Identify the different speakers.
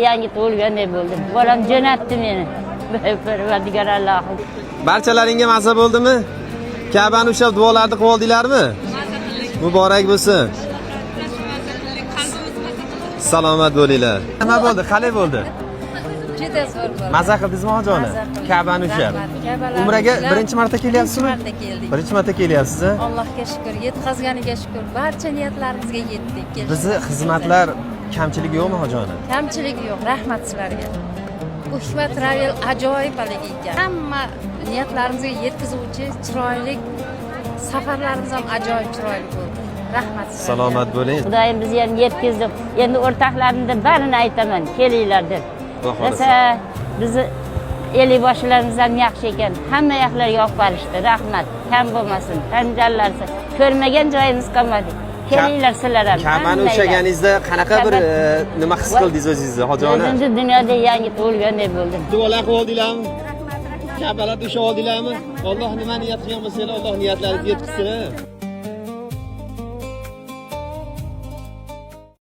Speaker 1: Yangi tug'ilganday bo'ldim. Bolam jo'natdi meni. Parvardigor Allohim.
Speaker 2: Barchalaringga maza bo'ldimi? Ka'bani ushlab duolarni qilib oldinglarmi? Muborak bo'lsin. Salomat bo'linglar. Nima bo'ldi? Qalay bo'ldi?
Speaker 3: Juda zo'r bo'ldi.
Speaker 2: Maza qildingizmi, hojoni?
Speaker 3: Maza qildik.
Speaker 2: Ka'bani ushlab.
Speaker 3: Rahmat. Ka'balarni
Speaker 2: Umraga
Speaker 3: ushlab
Speaker 2: birinchi marta kelyapsizmi?
Speaker 3: Birinchi marta keldik.
Speaker 2: Birinchi marta kelyapsiz, a?
Speaker 3: Allohga shukur, yetkazganiga shukur. Barcha niyatlarimizga yetdik. Kelishimiz.
Speaker 2: Bizni xizmatlar kamchiligi yo'qmi, hojoni?
Speaker 3: Kamchiligi yo'q. Rahmat sizlarga. Bu Hikmat Travel ajoyib haligi ekan. Hamma niyatlarimizga yetkazuvchi chiroyli safarlarimiz ham ajoyib chiroyli bo'ldi. Rahmat sizlarga.
Speaker 2: Salomat bo'ling.
Speaker 1: Xudoyim bizni ham yetkazdi. Endi o'rtoqlarimni barini aytaman, kelinglar deb.
Speaker 2: Xudo xohlasa.
Speaker 1: Rosa bizni ellikboshilarimiz ham yaxshi ekan. Hamma yoqlarga olib borishdi. Rahmat. Kam bo'lmasin. Tanjanlarsi. Ko'rmagan joyimiz qolmadi. Kelinglar sizlar ham.
Speaker 2: Ka'bani
Speaker 1: hammanglar.
Speaker 2: ushlaganingizda qanaqa bir nima his qildingiz o'zingizni, hojoni?
Speaker 1: O'zimni dunyoda yangi tug'ilganday bo'ldim.
Speaker 2: Duolar qilib oldinglarmi? Kabalarni ushlab oldinglarmi? Alloh nima niyat qilgan bo'lsanglar, Alloh niyatlaringizni yetkazsin.